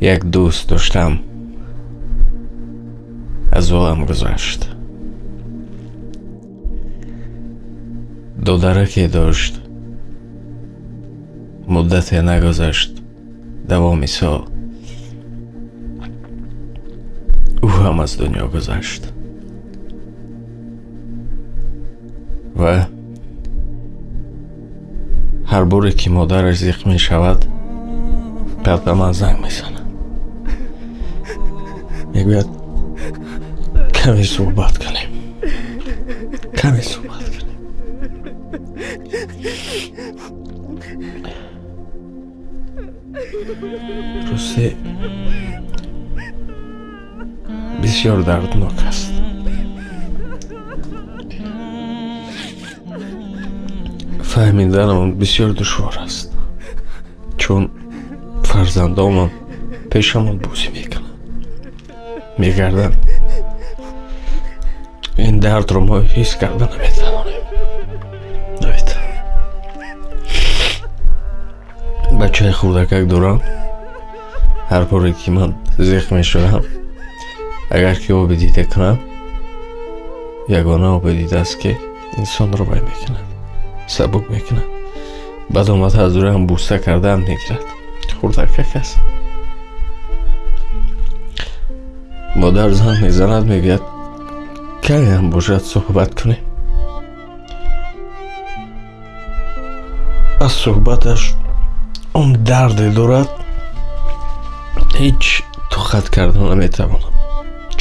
Як дӯст доштам, аз олам гузашт. Додараке дошт, муддате нагузашт, давоми сол ӯ ҳам аз дунё гузашт. Ва ҳар боре ки модараш зиқ мешавад, баъд ба ман занг мезанад, мегӯяд каме суҳбат кунем, каме суҳбат кунем. Рости бисёр дарднок аст. Фаҳмидани он бисёр душвор аст, чун фарзандонмон пешамон бозӣ мекунанд, мегарданд. Ин дардро мо ҳис карда наметавонем. Наметавонем. Бачаи хурдакак дорам. Ҳар боре ки ман зиқ мешудам, агар ки оби дида кунам, ягона оби дида аст ки инсонро вай мекунад, сабук мекунад. Баъд омада аз рӯям бӯса кардаам мегирад. Хурдакак аст. Модар занг мезанад, мегӯяд каме ҳам бошад суҳбат кунем. Аз суҳбаташ он дарде дорад, ҳеҷ тоқат карда наметавонам.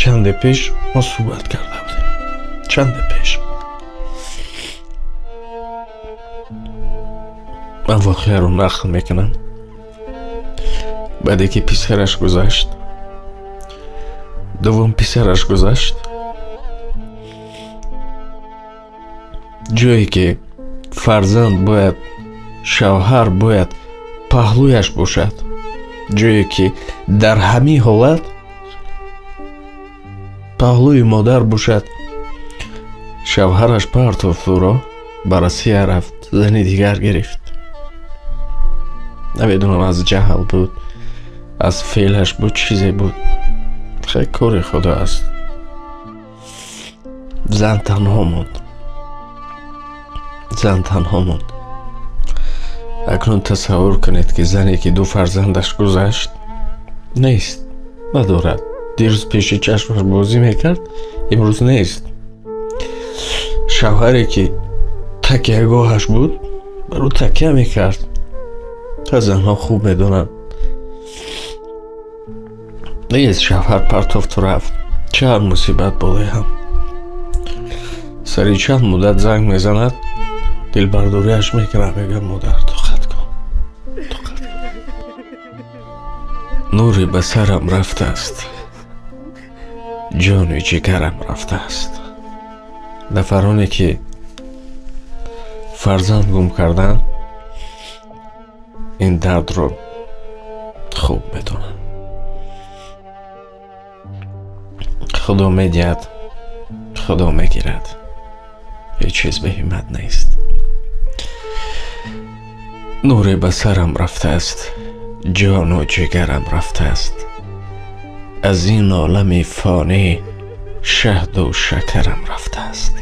Чанде пеш мо суҳбат карда будем. Чанде пеш ман воқеаро нақл мекунам. Баъде ки писараш гузашт, дуввум писараш гузашт, ҷое ки фарзанд бояд, шавҳар бояд паҳлӯяш бошад, ҷое ки дар ҳамин ҳолат паҳлӯи модар бошад, шавҳараш партофт ӯро, ба Россия рафт, зани дигар гирифт. Намедонам аз ҷаҳл буд, аз феълаш буд, чизе буд. Хеле кори Худо аст. Зан танҳо монд. Зан танҳо монд. Акнун тасаввур кунед ки зане ки ду фарзандаш гузашт, нест, надорад. Дирӯз пеши чашмаш бозӣ мекард, имрӯз нест. Шавҳаре ки такягоҳаш буд, бар ӯ такя мекард. Та занҳо хуб медонанд. Нест, шавҳар партофту рафт. Чанд мусибат болои ҳам. Сари чанд муддат занг мезанад, дилбардориаш мекунад, мегӯяд модар тоқат кун, тоқат кун. Нури ба сарам рафтааст, ҷони ҷигарам рафтааст. Нафароне ки фарзанд гум карданд, ин дардро хуб медонанд. Худо медиҳад, Худо мегирад. Ҳеҷ чиз бе ҳиммат нест. Нуре ба сарам рафтааст, ҷону ҷигарам рафтааст. Аз ин олами фонӣ шаҳду шакарам рафтааст.